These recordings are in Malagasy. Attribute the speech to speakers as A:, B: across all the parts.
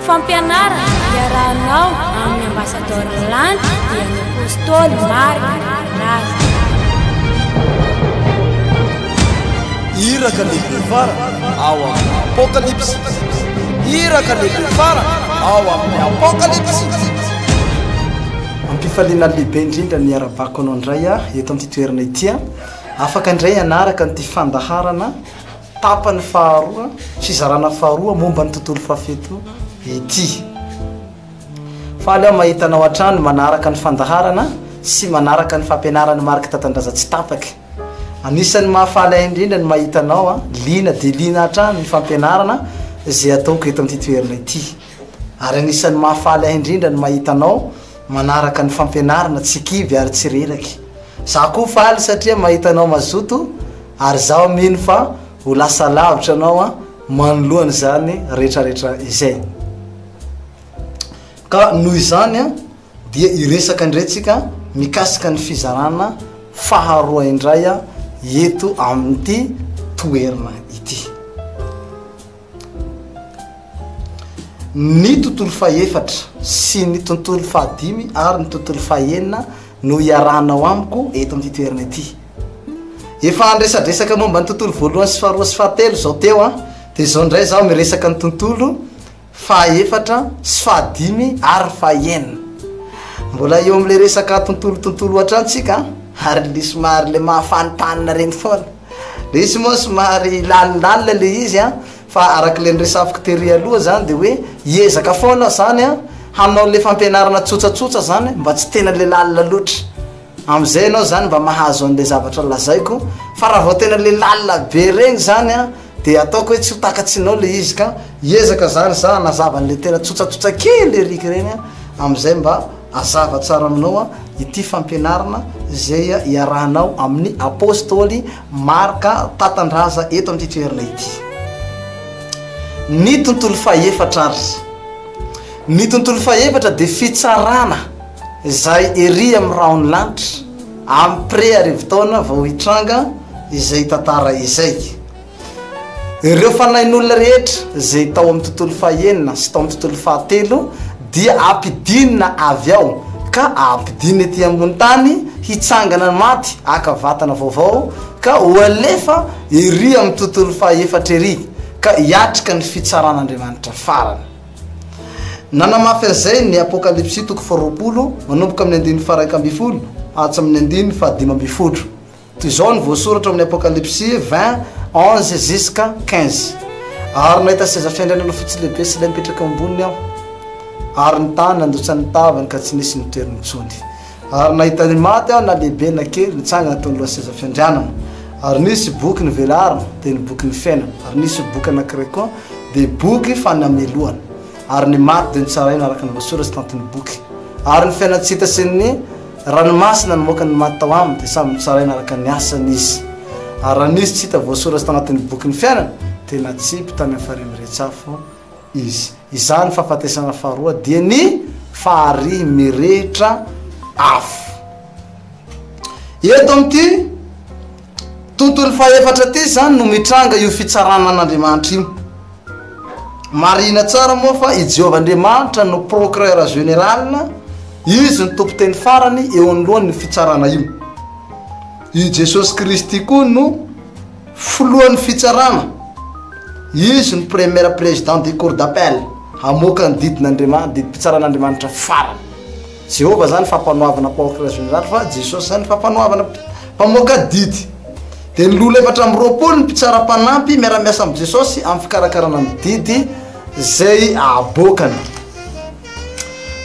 A: Fampianarana iarahanao amin'ny Ambasadaoro Lanitra dia ny Apostoly Marc Rakotondraza.
B: Iraka lehibe farany ao amin'ny Apokalypsy. Iraka lehibe farany ao amin'ny Apokalypsy.
C: Am-pifaliana lehibe indrindra ny iarabako anao indray eto amin'ity toerana ity. Afaka indray hanaraka an'ity fandaharana Tapany faharoa, fizarana faharoa momba ny tontolo fahafito ity. Faly aho mahita anao hatrany manaraka ny fandaharana sy manaraka ny fampianaran'i Marc Tatandraza tsy tapaka. Anisan'ny mahafaly ahy indrindra ny mahita anao liana dia liana hatrany ny fampianarana izay ataoko eto amin'ity toerana ity. Ary anisan'ny mahafaly ahy indrindra ny mahita anao manaraka ny fampianarana tsy kivy ary tsy reraky. Za koa faly satria mahita anao mazoto ary zaho mino fa ho lasa lavitra anao an manoloana izany retraretra izay. Ka noho izany an dia hiresaka indray tsika mikasika ny fizarana faharoa indray eto amin'ity toerana ity. Ny tontolo fahefatra sy ny tontolo fahadimy ary ny tontolo fahenina no iarahanao amiko eto amin'ity toerana ity. Efa niresadresaka momba ny tontolo voalohany sy faharoa sy fahatelo izao teo an, dia izao indray izaho miresaka ny tontolo fahaefatra sy fahadimy ary fahenina. Mbola eo amin'ilay resaka tontolo tontolo hatrany tsika an, ary le somary le mahafanimpanina ireny foana. Le izy moa somary lalindalina le izy an, Fa araka ilay noresafiko tery aloha zany de hoe hiezaka foana aho zany an hanao le fampianarana tsotsatsotra zany mba tsy tena le lalina loatra. Amizay ianao zany mba mahazo an'le zavatra lazaiko fa raha vao tena le lalina be regny zany an de ataoko hoe tsy ho takatsinao le izy ka hiezaka zany za hanazava an'le tena tsotsatsotra kely ery regny an amizay mba Hazava tsara aminao ity fampianarana izay iarahanao amin'ny Apostoly Marc Tatandraza eto amin'ity toerana ity. Ny tontolo fahefatra ary. Ny tontolo fahefatra dia fitsarana izay ery amin'ny rahon'ny lanitra, amin'ny pre arivotaona vao hitranga izay tantara izay. Ireo fanahin'olona rehetra izay tao amin'ny tontolo fahenina sy tao amin'ny tontolo fahatelo dia ampidinina avy ao ka ampidinina ety ambony tany hitsangana ny maty haka vatana vaovao ka ho alefa ery amin'ny tontolo fahefatra ery ka hiatrika ny fitsaran'Andriamanitra farany. Nanamafy an'izay ny Apokalypsy toko faharoapolo manomboka amin'ny andininy faha-11 hatramin'ny andininy faha-15. Toy izao no voasoratra ao amin'ny Apokalypsy 20, 11 ziska 15, Ary nahita seza fiandrianana fotsy lehibe sy ilay mipetraka eo amboniny aho, ary ny tany nandotsa ny tavany ka tsy nisy nitoerany intsony. Ary nahita ny maty aho, na lehibe na kely, nitsangana teo anoloan'ny seza fiandrianana. Ary nisy boky novelarina, dia ny bokin'ny fiainana. Ary nisy boky anankiray koa, dia boky fanamelohana. Ary ny maty dia notsaraina araka ny voasoratra tantin'ny boky. Ary ny fiainan-tsy hita sy ny. Ranomasina namoaka ny maty tao aminy, dia samy notsaraina araka ny asany izy. Ary raha nisy tsy hita voasoratra tanatin'ny bokin'ny fiainana, dia natsipy tany amin'ny farihy mirehits'afo izy. Izany fahafatesana faharoa dia ny farihy mirehitra afo. Eto amin'ity tontolo fahefatra ity izany no mitranga io fitsarana an'Andriamanitra io. Marihina tsara moa fa i Jehovah Andriamanitra no Procureur Général, izy no tompon-teny farany eo anoloan'io fitsarana io. I Jesosy Kristy koa no filohan'ny fitsarana, izy no premier président du cour d'appel, hamoaka ny didin'Andriamanitra, didim-pitsaran'Andriamanitra farany. Jehovah zany fampanoavana procureur général fa Jesosy zany fampanoavana mpamoaka didy. Dia ny loholona 24 ny mpitsara mpanampy miara-miasa amin'i Jesosy amin'ny fikarakarana ny didy izay aboakany.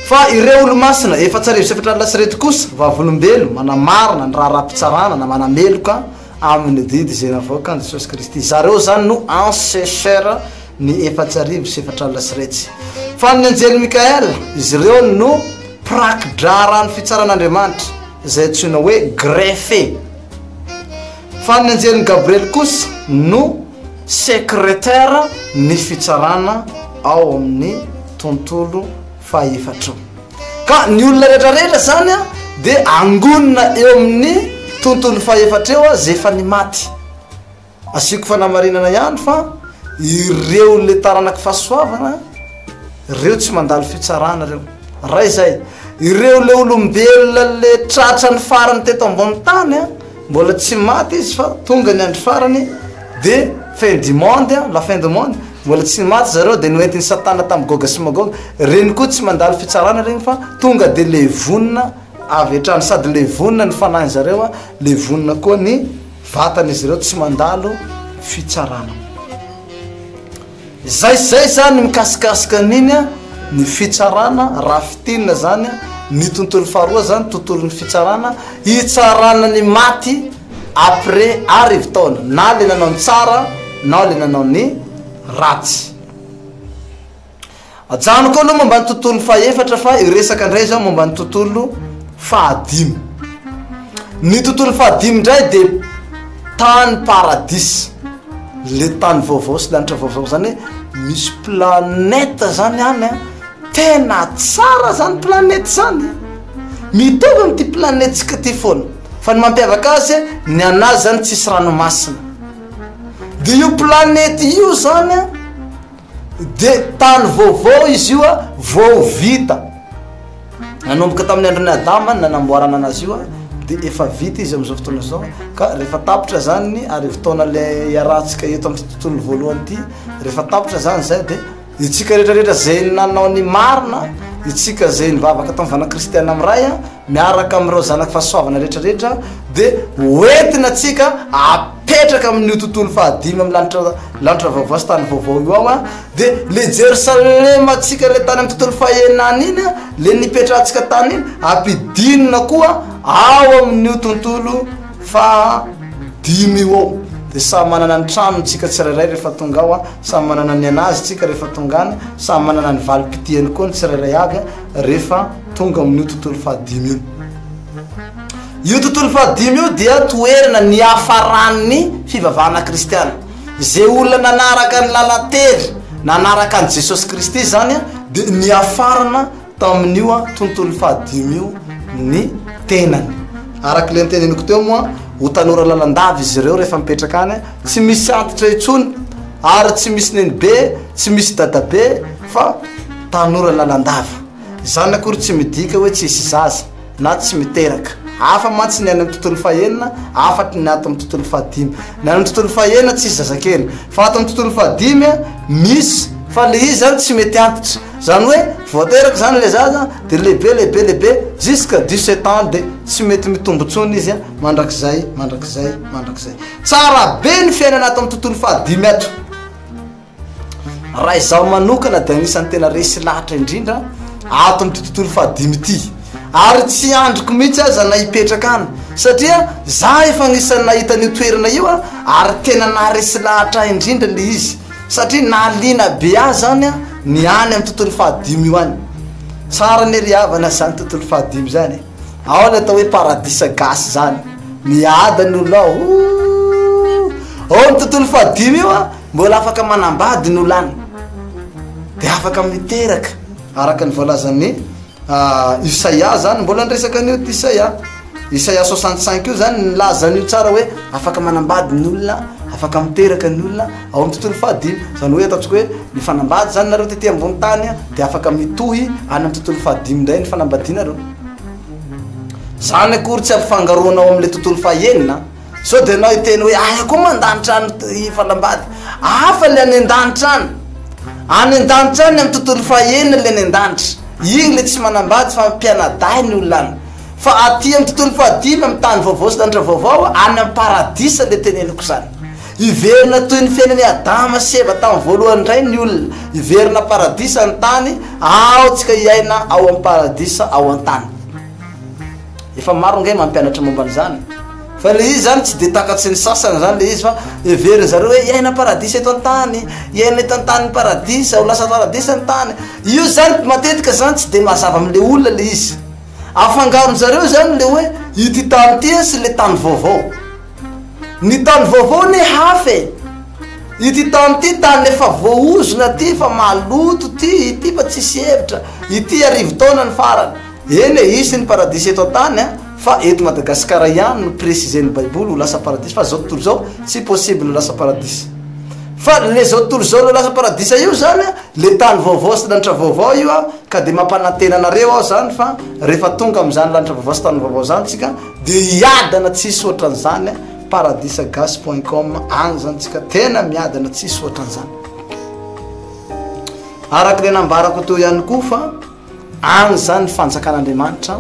C: Fa ireo olo-masina 44 kosa vavolombelo manamarina ny raharaham-pitsarana na manameloka amin'ny didy izay navoakan'i Jesosy Kristy. Zareo zany no ancesseur ny 44 400. Fa ny anjely Mikaela, izy ireo no mpiraki-draharahan'ny fitsaran'Andriamanitra, izay antsoina hoe greffe. Fa ny anjelin'i Gabriely kosa no secretaire ny fitsarana ao amin'ny tontolo fahefatra. Ka ny olona rehetrarehetra zany dia angonina eo amin'ny tontolo fahefatra eo zay efa ny maty. Asiako fanamarinana ihany fa ireo le taranaky fahasoavana, Reo tsy mandalo fitsarana reo. Ray zay. Ireo le olombelona le tratra ny farany teto ambony tany a, mbola tsy maty izy fa tonga ny andro farany de fin du monde a, la fin du monde, mbola tsy maty zareo de noentin'i satana tamin'i Goga sy Magoga, reny koa tsy mandalo fitsarana regny fa tonga de levonina avy hatrany, sady levonina ny fanahin'zareo a, levonina koa ny vatan'izy ireo tsy mandalo fitsarana. Zay zay zany mikasikasika an'iny a, ny fitsarana, raha fintinina zany a, ny tontolo faharoa zany tontolon'ny fitsarana, hitsarana ny maty après arivotaona, na le nanao ny tsara na le nanao ny ratsy. Ajanoko aloha momba ny tontolo fahefatra fa hiresaka indray zaho momba ny tontolo fahadimy. Ny tontolo fahadimy indray dia tany paradisa. Le tany vaovao sy lanitra vaovao zany hoe misy planète zany any an, tena tsara zany planète zany. Mitovy amin'ity planète-tsika ty foana. Fa ny mampiavaka azy, ny anazy zany tsisy ranomasina. Dia io planète io zany an, Dia tany vaovao izy io vao vita. Nanomboka tamin'ny andron'i Adama ny nanamboarana anazy io dia efa vita izy amin'izao fotoana izao ka rehefa tapitra zany ny arivotaona le iarahantsika eto amin'ity tontolo voalohany ity, rehefa tapitra zany zay dia itsika rehetrarehetra zay nanao ny marina, itsika zay nivavaka tamin'ny vana kristiana miray miaraka amin'ireo zanaky fahasoavana rehetrarehetra dia hoentina tsika apetraka amin'io tontolo fahadimy amin'ny lanitra lanitra vaovao sy tany vaovao io ao a dia le Jerosalema tsika le tany amin'ny tontolo fahenany iny a le nipetrahantsika tany iny ampidinina koa ao amin'io tontolo fahadimy io ao dia samy manana ny tranony tsika tsirairay rehefa tonga ao a samy manana ny anazy tsika rehefa tonga any samy manana ny valim-pitiany koa ny tsirairay avy a rehefa tonga amin'io tontolo fahadimy io. Io tontolo fahadimy io dia toerana niafaran'ny fivavahana kristiana. Izay olona nanaraka ny lalan-tery, nanaraka an'i Jesosy Kristy izany dia niafarana tamin'io tontolo fahadimy io ny tenany. Araka ilay noteneniko teo moa, ho tanora lalandava izy ireo rehefa mipetraka any, tsy misy antitra intsony ary tsy misy nenibe, tsy misy dadabe fa tanora lalandava. Izany akory tsy midika hoe tsisy zaza na tsy miteraka. Hafa mantsy ny any amin'ny tontolo fahenina, hafa ny ato amin'ny tontolo fahadimy. Ny any amin'ny tontolo fahenina tsisy zazakely, fa ato amin'ny tontolo fahadimy misy, fa le izy zany tsy mety antitra. Zany hoe vao teraka zany le zaza de lehibe lehibe lehibe jusqu'à 17 ans de tsy mety mitombo intsony izy mandrakizay mandrakizay mandrakizay. Tsara be ny fiainana ato amin'ny tontolo fahadimy ato. Raha izaho manokana dia anisan'ny tena resy lahatra indrindra ato amin'ity tontolo fahadimy ity. Ary tsy andriko mihitsy aza na hipetraka any satria za efa anisan'ny nahita an'io toerana io ary tena naharesy lahatra ahy indrindra le izy satria nahaliana be ahy zany ny any amin'ny tontolo fahadimy io any. Tsara anie ry havana zany tontolo fahadimy zany e. Ao ny atao hoe paradisa gasy zany. Miadana ny olona ao. Ooh! Ao ny tontolo fahadimy io a, mbola afaka manambady ny olona any. Dia afaka miteraka, araka ny voalazan'ny Isaia zany, mbola niresaka an'io Isaia. Isaia 65 io zany nilaza an'io tsara hoe afaka manambady ny olona, afaka miteraka ny olona ao amin'ny tontolo fahadimy. Zany hoe ataontsika hoe mifanambady zany nareo tety ambony tany dia afaka mitohy any amin'ny tontolo fahadimy indray ny fanambadianareo. Zany akory tsy ampifangaroana ao amin'ilay tontolo fahenina. Sao dia ianao hiteny hoe aia koa moa an-danitra any hifanambady. Hafa ilay any an-danitra any. Any an-danitra any amin'ny tontolo fahenina ilay any an-danitra. Iny ilay tsy manambady fa mpianadahy ny olona any. Fa aty amin'ny tontolo fahadimy amin'ny tany vaovao sy lanitra vaovao, any amin'ny paradisa ilay teneniko izany. Hiverina toy ny fiainan'i Adama sy Eva tamin'ny voalohany indray ny olona. Hiverina paradisa ny tany, ao tsika hiaina ao amin'ny paradisa ao an-tany. Efa maro ange mampianatra momba an'izany. Fa le izy zany tsy de takatry ny sasany zany le izy fa heverin zareo hoe hiaina paradisa eto an-tany, hiaina eto an-tany ny paradisa, ho lasa paradisa ny tany. Io zany matetika zany tsy de mazava am'le olona le izy. Afangaron zareo zany le hoe ity tany ity sy le tany vaovao. Ny tany vaovao anie hafa e! Ity tany ity tany efa voaozona ity, efa maloto ity, ity fa tsisy hevitra, ity arivotaona ny farany. Eny e, hisy ny paradisa eto an-tany an, fa eto Madagasikara ihany no préciser-n'ny baiboly ho lasa paradisa fa zao tontolo zao tsy possible ho lasa paradisa. Fa le zao tontolo zao le lasa paradisa io zany a, le tany vaovao sy lanitra vaovao io a, ka de mampanantena anareo aho zany fa rehefa tonga am'zany lanitra vaovao sy tany vaovao zany tsika de hiadana tsisy ohatran'zany a, paradisa gasy point com agny zany tsika tena miadana tsisy ohatran'zany. Araka le nambarako teo ihany koa fa Any izany ny fanjakan'Andriamanitra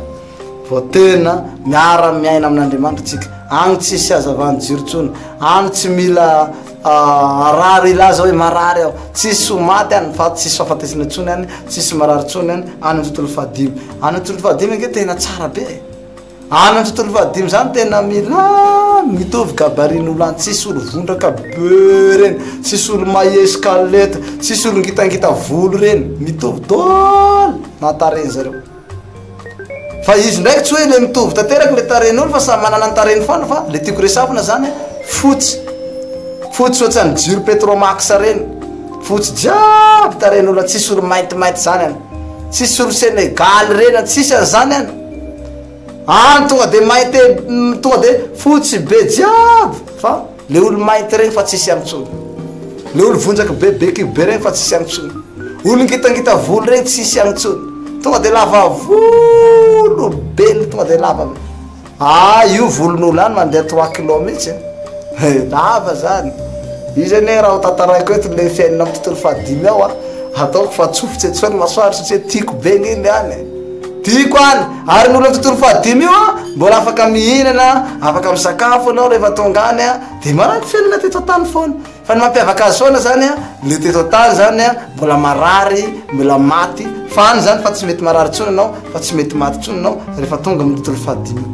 C: vao tena miara miaina amin'Andriamanitra tsika. Any tsisy hazavan'ny jiro intsony. Any tsy mila harary hilaza hoe marary aho. Tsisy ho maty any fa tsisy fahafatesana intsony any, tsisy marary intsony any, any amin'ny tontolo fahadimy. Any amin'ny tontolo fahadimy ange tena tsara be e. Any amin'ny tontolo fahadimy zany tena milam, mitovy gabarit n'olo any, tsisy olo vondraka be reny, tsisy olo maescalette, tsisy olo ngitangita volo reny, mitovy dôly na tarehiny zareo. Fa izy ndraiky tsy hoe le mitovy tanteraka le tarehin'olo fa samy manana ny tarehiny foana fa le tiako resafina zany fotsy, fotsy ohatran'ny jiro petromax reny, fotsy jiaby tarehin'olo, tsisy olo maintimainty zany any, tsisy olo senegaly reny any, tsisy an'zany any. Any tonga de mainty tonga de fotsy be jiaby fa le olo mainty regny fa tsisy any tsony, le olo vonjaky be be kibo be regny fa tsisy any tsony, olo ngitangita volo regny tsisy any tsony, tonga de lava volo be tonga de lava be. Ah io volon'olo any mandeha trois kilo mihitsy e, lava zany. Izy anie raha ho tantaraiko eto le fiainana amin'ny tontolo fahadimy ao a, ataoko fa tsofotsy etsy ny masoandro satria tiako be nge le any e. Tiako any, ary ny olona amin'ny tontolo fahadimy io a, mbola afaka mihinana, afaka misakafo ianao rehefa tonga any a, de manana fiainana teto an-tany foana. Fa ny mampiavaka azy foana zany a, le teto an-tany zany a, mbola marary, mbola maty, fa any zany fa tsy mety marary intsony ianao, fa tsy mety maty intsony ianao rehefa tonga amin'ny tontolo fahadimy io.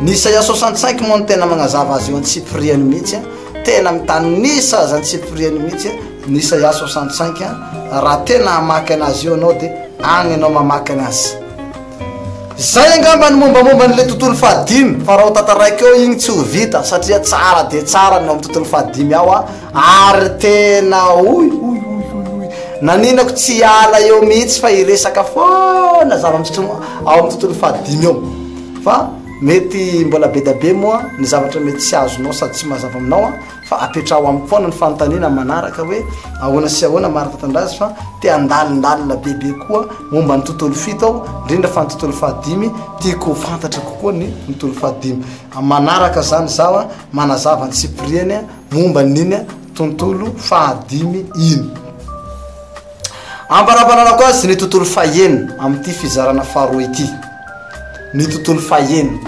C: Ny Isaia 65 moa no tena magnazava azy io antsipiriany mihitsy a, tena mitanisa azy antsipiriany mihitsy ny Isaia 65 a, raha tena hamaky anazy io ianao de agny ianao mamaky anazy. Zay angamba ny mombamomba an'ilay tontolo fahadimy fa raha ho tantaraiko eo igny tsy ho vita satria tsara dia tsara ny ao amin'ny tontolo fahadimy ao a, ary tena oy oy oy oy oy naninako tsy hiala eo mihitsy fa hiresaka foana zava-misotro ao amin'ny tontolo fahadimy ao fa mety mbola be da be moa ny zavatra mety tsy azonao sady tsy mazava aminao a. Fa apetraho amiko foana ny fanontaniana manaraka hoe ahoana sy ahoana Martha Tandrazy fa te handalindalina bebe koa momba ny tontolo fito aho, indrindra fa ny tontolo fahadimy, tiako ho fantatra kokoa ny tontolo fahadimy. Manaraka zany zaho manazava antsipiriany momba an'iny tontolo fahadimy iny. Ambarambananako azy ny tontolo fahenina amin'ity fizarana faharoa ity. Ny tontolo fahenina.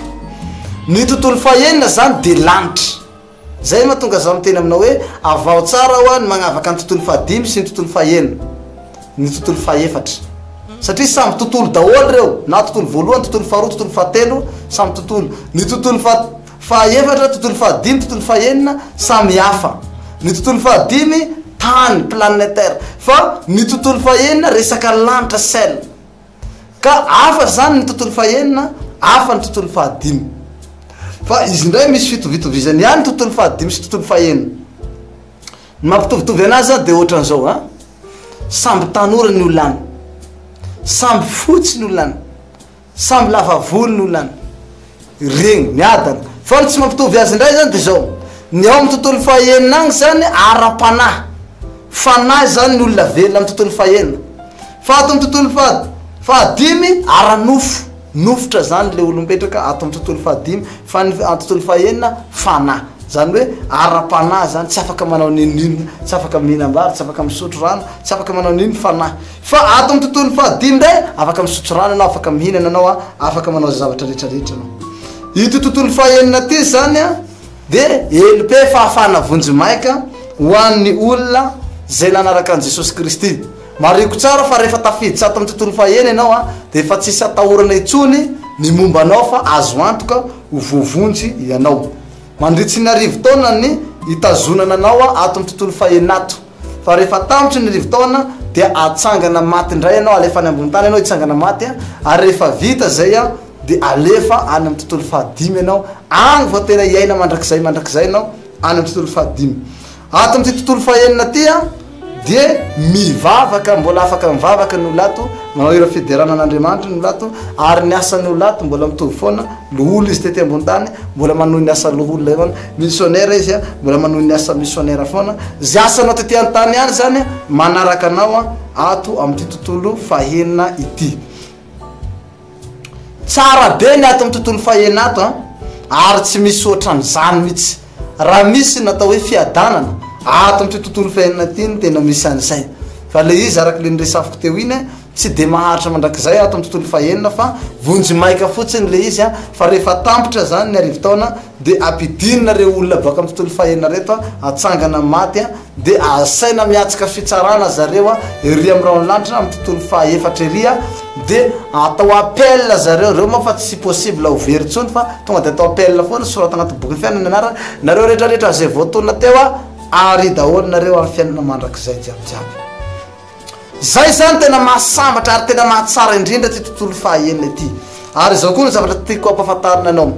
C: Ny tontolo fahenina zany dia lanitra. Zay mahatonga zaho miteny aminao hoe avaho tsara hoa ny magnavaka ny tontolo fahadimy sy ny tontolo fahenina, ny tontolo fahefatra. Satria samby tontolo daholo reo, na tontolo voalohany, tontolo faharoa, tontolo fahatelo, samy tontolo. Ny tontolo faha fahaefatra, tontolo fahadimy, tontolo fahenina, samy hafa. Ny tontolo fahadimy, tany, planète terre. Fa ny tontolo fahenina, resaka lanitra, ciel. Ka hafa zany ny tontolo fahenina, hafa ny tontolo fahadimy. Fa izy indray misy fitovitovizany ihany tontolo fahadimy sy tontolo fahenina. Ny mampitovitovy anazy zany de ohatran'izao an, samby tanora ny olona any, samby fotsy ny olona any, samby lava volo ny olona any. Regny, miadana. Fa ny tsy mampitovy azy indray zany de zao, ny ao amin'ny tontolo fahenina agny zany ara-panahy, fanahy zany ny olona velona amin'ny tontolo fahenina, fa ato amin'ny tontolo faha- fahadimy ara-nofo, nofotra zany le olo mipetraka ato amin'ny tontolo fahadimy, fa ny a tontolo fahenina fanahy, zany hoe ara-panahy zany, tsy afaka manao n'inon'inona, tsy afaka mihinam-bary, tsy afaka misotro rano, tsy afaka manao n'ino fanahy. Fa ato amin'ny tontolo fahadimy indray, afaka misotro rano ianao, afaka mihinana ianao a, afaka manao izay zavatra rehetra rehetra ianao. Ito tontolo fahenina ity izany a, dia LP fahafahana vonjimaika ho an'ny olona izay nanaraka an'i Jesosy Kristy. Marihiko tsara fa rehefa tafiditra ato amin'ny tontolo fahenina ianao a, dia efa tsisy atahorana intsony ny momba anao fa azo antoka ho voavonjy ianao. Mandritry ny arivotaona ny hitazonana anao ato amin'ny tontolo fahenina ato. Fa rehefa tampitry ny rivotaona dia atsangana maty indray ianao, alefa any ambony tany ianao hitsangana maty an, ary rehefa vita izay an, dia alefa any amin'ny tontolo fahadimy ianao, any vao tena hiaina mandrakizay mandrakizay ianao, any amin'ny tontolo fahadimy. Ato amin'ity tontolo fahenina ity an, Dia mivavaka, mbola afaka mivavaka ny olona ato, manao hira fiderana an'Andriamanitra ny olona ato, ary ny asan'ny olona ato mbola mitovy foana, loholona izy tety ambony tany, mbola manohy ny asa loholona eo foana, missionnaire izy mbola manohy ny asa missionnaire foana, izay asanao tety an-tany ihany izany manaraka anao ato amin'ity tontolo fahenina ity. Tsara be ny ato amin'ny tontolo fahena ato an! Ary tsy misy ohatran'izany mihitsy. Raha misy ny atao hoe fiadanana, ato amin'ity tontolo fahena ity no tena misy an'izay. Fa ilay izy araka ilay noresafiko teo iny, tsy dia maharitra mandrakizay ato amin'ny tontolo fahenina fa vonjimaika fotsiny ilay izy an! Fa rehefa tampitra izany ny arivotaona dia ampidinina ireo olona baka amin'ny tontolo fahenina ireto an, atsangana amin'ny maty an! Dia asaina miatrika fitsarana zareo a, ery amin'ny rahon'ny lanitra amin'ny tontolo faha efatra ery a, dia atao appel zareo, reo moa fa tsy possible ho very intsony fa tonga dia atao appel foana, soratana anaty bokin'ny fiainana ny anarany, nareo rehetra rehetra izay voatonona teo a, ary daholo nareo amin'ny fiainana mandrakizay jiaby jiaby. Zay izany tena mahasambatra ary tena mahatsara indrindra ity tontolo faha enina ity. Ary izao koa ny zavatra tiako ampahafantarina anao.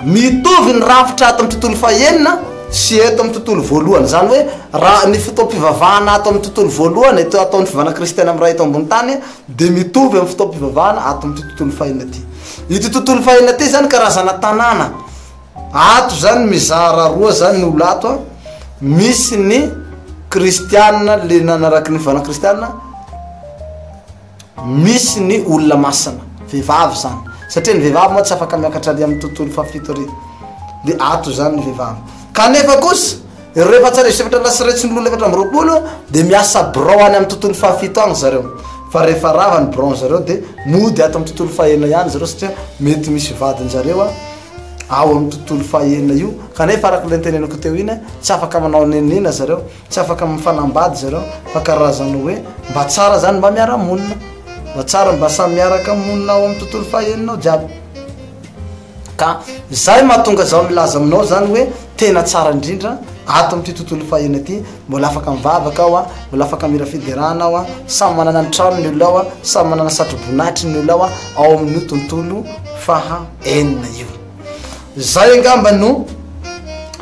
C: Mitovy ny rafitra ato amin'ny tontolo fahenina sy eto amin'ny tontolo voalohany. Izany hoe raha ny fotoam-pivavahana ato amin'ny tontolo voalohany, eto ataon'ny fivavahana kristiana miray eto ambony tany dia mitovy amin'ny fotoam-pivavahana ato amin'ity tontolo fahenina ity. Ity tontolo fahenina ity izany karazana tanàna. Ato izany mizara roa izany ny olona ato. Misy ny kristiana le nanaraky ny fivavahana kristiana. Misy ny olona masina, vehivavy izany, satria ny vehivavy moa tsy afaka miakatra ary amin'ny tontolo fahafito ary, dia ato izany ny vehivavy. Kanefa kosa, ireo efa tsara efatra lahy sy iray tsy ny olona 24 dia miasa birao any amin'ny tontolo fahafito any zareo. Fa rehefa rava ny biraon zareo dia mody ato amin'ny tontolo fahenina ihany zareo satria mety misy vadin zareo ao amin'ny tontolo fahenina io. Kanefa araka ilay noteneniko teo iny, tsy afaka manao n'inon'inona zareo. Tsy afaka mifanambady zareo fa karazany hoe mba tsara zany mba miara monina, mba tsara mba samy miaraka monina ao amin'ny tontolo fahenina ao jiaby. Ka zay mahatonga zaho milaza aminao zany hoe tena tsara indrindra ato amin'ity tontolo fahenina ity, mbola afaka mivavaka ao a, mbola afaka mihira fiderana ao a, samy manana ny tranony ny olona ao a, samy manana satroboninahitry ny olona ao a, ao amin'io tontolo faha enina io. Zay angamba no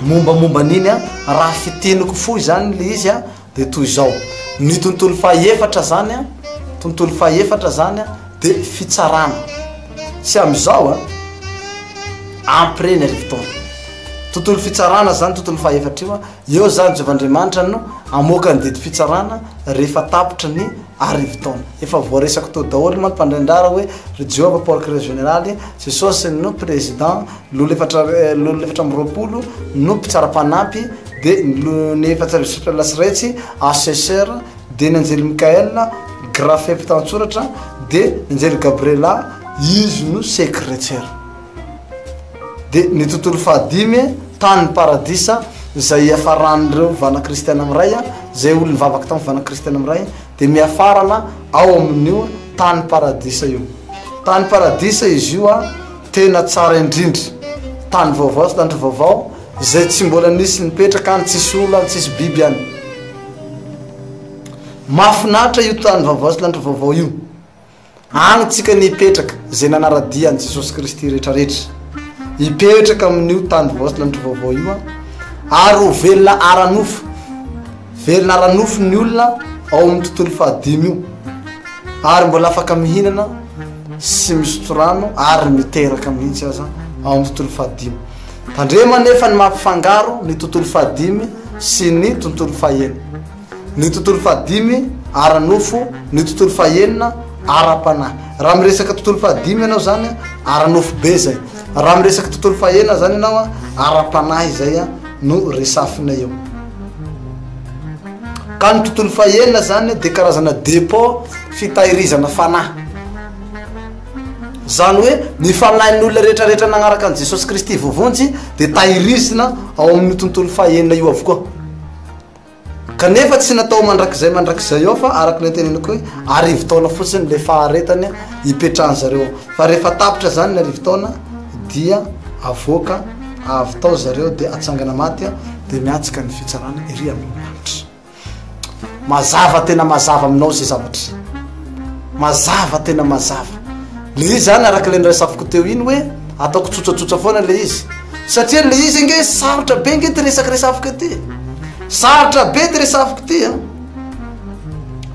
C: mombamomba an'iny an, raha fiteniko fohy zany le izy an de toy izao, ny tontolo fahaefatra zany an, tontolo fahaefatra zany an de fitsarana, tsy am'izao an, après ny arivotaona, tontolo fitsarana zany tontolo fahaefatra io an, eo zany Jehovah Andriamanitra no hamoaka ny didim-pitsarana rehefa tapitra ny arivotaona. Efa voaresako teo daholo manko mpandray andrara hoe ry Jehovah procureur général, Jesosy no président, lolo efatra lolo 24 no mpitsara mpanampy, de ny 4 sy assesseur, de ny anjely Mikael graphe mpitantsoratra, de ny anjely Gabriela izy no secrétaire. De ny tontolo fahadimy tany paradisa izay hiafaran'ireo vana kristiana miray, izay olona nivavaka tamin'ny vana kristiana miray dia miafarana ao amin'io tany paradisa io. Tany paradisa izy io a, tena tsara indrindra. Tany vaovao sy lanitra vaovao izay tsy mbola nisy nipetraka any, tsisy olona any, tsisy biby any. Mahafinaritra io tany vaovao sy lanitra vaovao io. Any tsika ny hipetraka, izay nanara-dia an'i Jesosy Kristy rehetrarehetra. Hipetraka amin'io tany vaovao sy lanitra vaovao io ary ho velona ara-nofo. Velona ara-nofo ny olona ao amin'ny tontolo fahadimy io, ary mbola afaka mihinana sy misotro rano ary miteraka mihitsy aza ao amin'ny tontolo fahadimy. Tandremo anefa ny mampifangaro ny tontolo fahadimy sy ny tontolo fahenina. Ny tontolo fahadimy ara-nofo, ny tontolo fahenina ara-panahy. Raha miresaka tontolo fahadimy ianao zany, ara-nofo be zay. Raha miresaka tontolo fahenina zany ianao, ara-panahy zay no resafina eo. Ka ny tontolo fahenina zany dia karazana dépôt fitahirizana fanahy. Zany hoe ny fanahin'ny olona rehetrarehetra nagnaraka an'i Jesosy Kristy voavonjy dia tahirizina ao amin'io tontolo fahenina io avokoa. Kanefa tsy natao mandrakizay mandrakizay ao fa araka ilay teneniko hoe arivotaona fotsiny ilay faharetany hipetrahan-zareo ao. Fa rehefa tapitra zany ny arivotaona dia avoaka avy tao zareo dia atsangana maty dia miatsika ny fitsarana ery amin'ny lanitra. Mazava tena mazava aminao izay zavatra izay. Mazava tena mazava. Le izy zany araka ilay niresafiko teo iny hoe ataoko tsotsatsotra foana le izy. Satria le izy ange sarotra be ange ty resaka resafiko ity. Sarotra be ty resafiko ty a.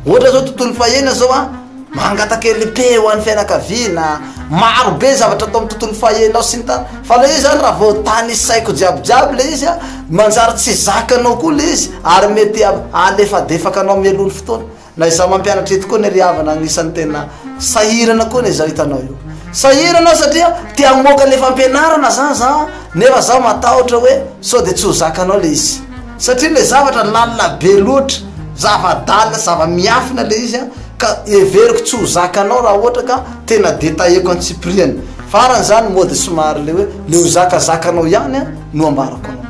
C: Ohatra zao tontolo fahenina zao a, mangataka LP ho an'ny fianakaviana, maro be zavatra atao amin'ny tontolo fahenina ao sy ny tariny, fa le izy zany raha vao tanisaiko jiaby jiaby le izy a, manjary tsy zakanao koa le izy ary mety alefadefaka anao mialoha ny fotoana. Na izaho mampianatra eto koa anie ry havana agnisan'ny tena sahirana koa anie izao hitanao io. Sahirana aho satria te hamoaka le fampianarana zany za nefa zaho matahotra hoe sao de tsy ho zakanao le izy. Satria le zavatra lalina be loatra, zava-dalina, zava-miafina le izy ka heveriko tsy ho zakanao raha ohatra ka tena detailleko antsipiriany. Farany zany mody somary le hoe le ho zakazakanao ihany no ambarako anao.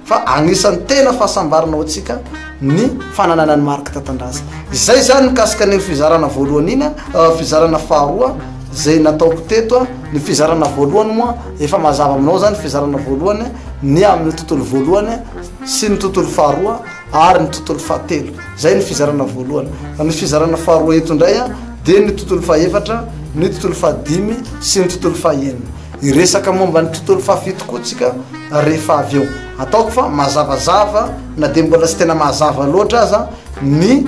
C: Fa agnisan'ny tena fahasambarana ho antsika ny fananana an'i Marc Tatandraza. Izay izany mikasika an'iny fizarana voalohany iny, fizarana faharoa izay nataoko teto. Ny fizarana voalohany moa efa mazava aminao izany fizarana voalohany, ny amin'ny tontolo voalohany sy ny tontolo faharoa ary ny tontolo fahatelo. Izay ny fizarana voalohany. Fa ny fizarana faharoa eto indray dia ny tontolo fahefatra, ny tontolo fahadimy sy ny tontolo fahenina. Hiresaka momba ny tontolo fahafito koa tsika rehefa avy eo. Ataoko fa mazavazava na dia mbola tsy tena mazava loatra aza ny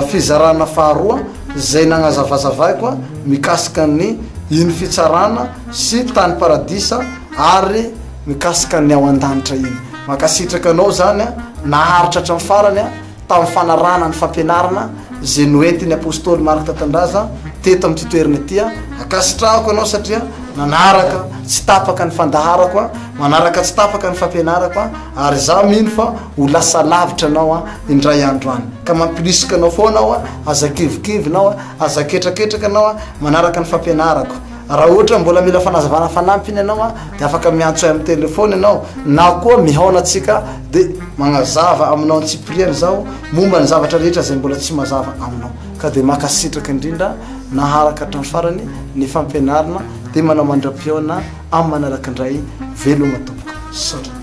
C: fizarana faharoa izay nagnazavazavaiko mikasika ny iny fitsarana sy tany paradisa ary mikasika ny ao an-danitra iny. Mankasitraka anao zany naharitra hatramin'ny farany. tamin'ny fanarahana ny fampianarana izay noentin'ny Apostoly Marc Tatandraza teto amin'ity toerana ity aho. Ankasitrahako ianao satria nanaraka tsy tapaka ny fandaharako aho, manaraka tsy tapaka ny fampianarako aho, ary izaho mino fa ho lasa lavitra anao aho indray andro any. Ka mampirisika anao foana aho, aza kivikivy anao, aza ketraketraka anao manaraka ny fampianarako. Raha ohatra mbola mila fanazavana fanampiny ianao dia afaka miantso ahy amin'ny telephone ianao na koa mihaona antsika dia magnazava aminao antsipiriany zaho momba ny zavatra rehetra izay mbola tsy mazava aminao. Ka dia mankasitraka indrindra naharaka hatramin'ny farany ny fampianarana dia manao mandra-pihaona amin'ny manaraka indray veloma tompoko. Misaotra.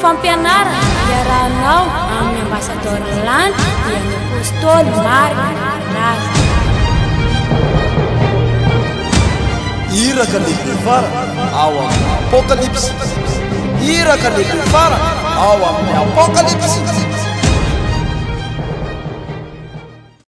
A: Fampianarana iarahanao amin'ny Ambassador Lanto dia ny Apostoly Marc Rakotondraza.
B: Iraka lehibe farany ao amin'ny Apokalypsy. Iraka lehibe farany ao amin'ny Apokalypsy.